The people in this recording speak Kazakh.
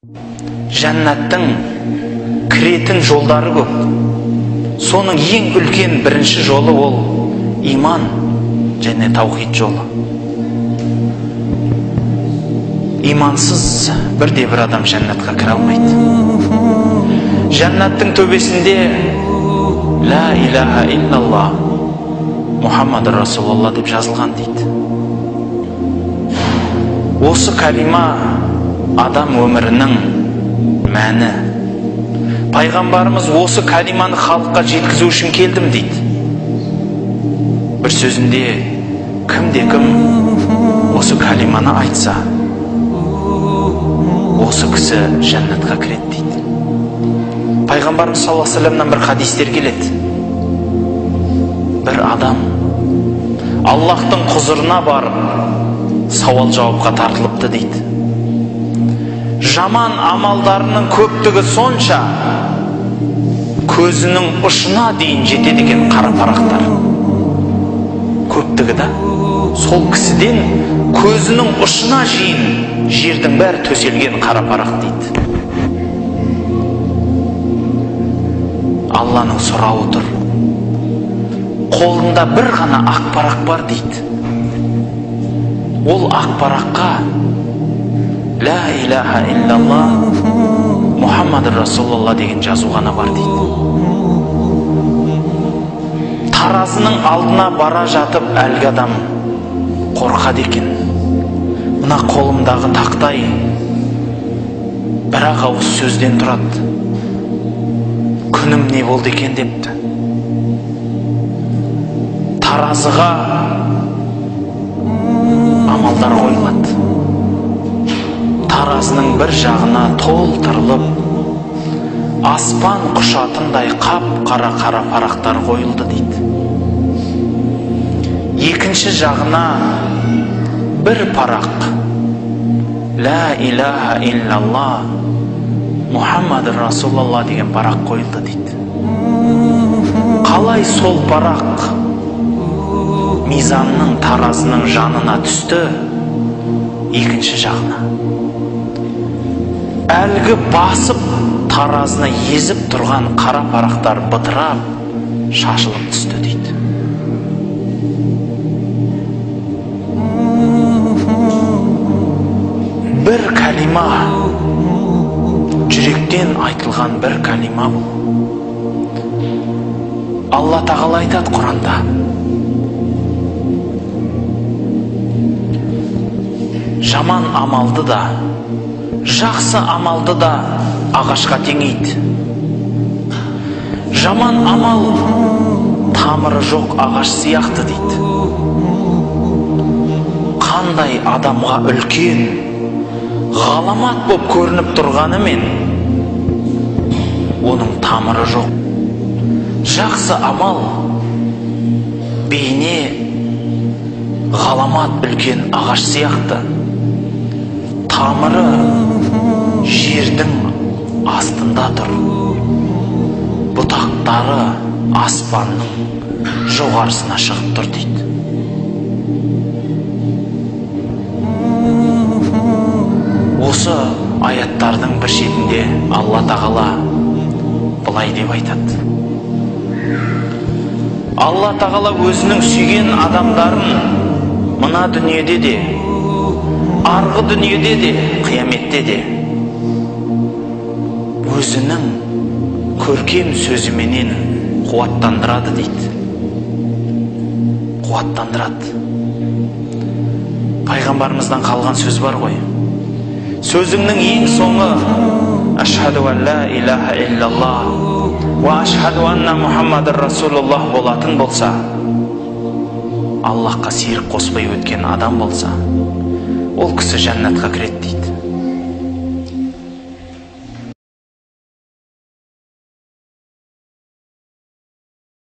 Жәннаттың кіретін жолдары көп. Соның ең үлкен бірінші жолы ол иман және таухид жолы. Имансыз бірде бір адам жәннатқа кіре алмайды. Жәннаттың төбесінде ла илаха иллаллах Мұхаммад Расулалла деп жазылған дейді. Осы калима адам өмірінің мәні. Пайғамбарымыз осы калиманы халыққа жеткізу үшін келдім дейді. Бір сөзінде кімде кім осы калиманы айтса, осы кісі жәннатқа кіреді дейді. Пайғамбарымыз саллаллаху алейхи вассаламнан бір хадистер келеді. Бір адам Аллахтың құзырына барып сауал жауапқа тартылыпты дейді. Жаман амалдарының көптігі сонша, көзінің ұшына дейін жетеді екен қара парақтар. Көптігі да, сол кісіден көзінің ұшына дейін жердің бәрі төселген қара парақ дейді. Алланың сұрауы тұр. Қолында бір ғана ақ парақ бар дейді. Ол ақ параққа ла илаха иллаллах Мұхаммад Расулалла деген жазу ғана бар дейді. Таразының алдына бара жатып әлгі адам қорқады екен. Мына қолымдағы тақтай бір ақ ауыз сөзден тұрады. Күнім не болды екен депті. Таразыға амалдар қойылады. Таразының бір жағына толтырылып, аспан құшатындай қап-қара қара парақтар қойылды дейді. Екінші жағына бір парақ ла илаха иллаллах Мұхаммад Расулалла деген парақ қойылды дейді. Қалай сол парақ мизанның таразының жанына түсті, екінші жағына. Әлгі басып таразына езіп тұрған қара парақтар бытырап шашылып түсті дейді. Бір калима, жүректен айтылған бір калима бұл. Алла тағала айтады Құранда. Жаман амалды да, жақсы амалды да ағашқа теңейді. Жаман амал тамыры жоқ ағаш сияқты дейді. Қандай адамға үлкен, ғаламат боп көрініп тұрғанымен, оның тамыры жоқ. Жақсы амал бейне ғаламат үлкен ағаш сияқты. Тамыры жердің астында тұр. Бұтақтары аспанның жоғарысына шығып тұр дейді. Осы аяттардың бір шетінде Алла тағала былай деп айтады. Алла тағала өзінің сүйген адамдарын мына дүниеде де, арғы дүниеде де, қияметте де өзінің көркем сөзіменен қуаттандырады дейді. Қуаттандырады. Пайғамбарымыздан қалған сөз бар ғой. Сөзіңнің ең соңы ашхаду ан ла илаха иллаллах уа ашхаду анна Мұхаммадар Расулуллах болатын болса, Аллахқа серік қоспай өткен адам болса, ол кісі жәннатқа кіреді дейді.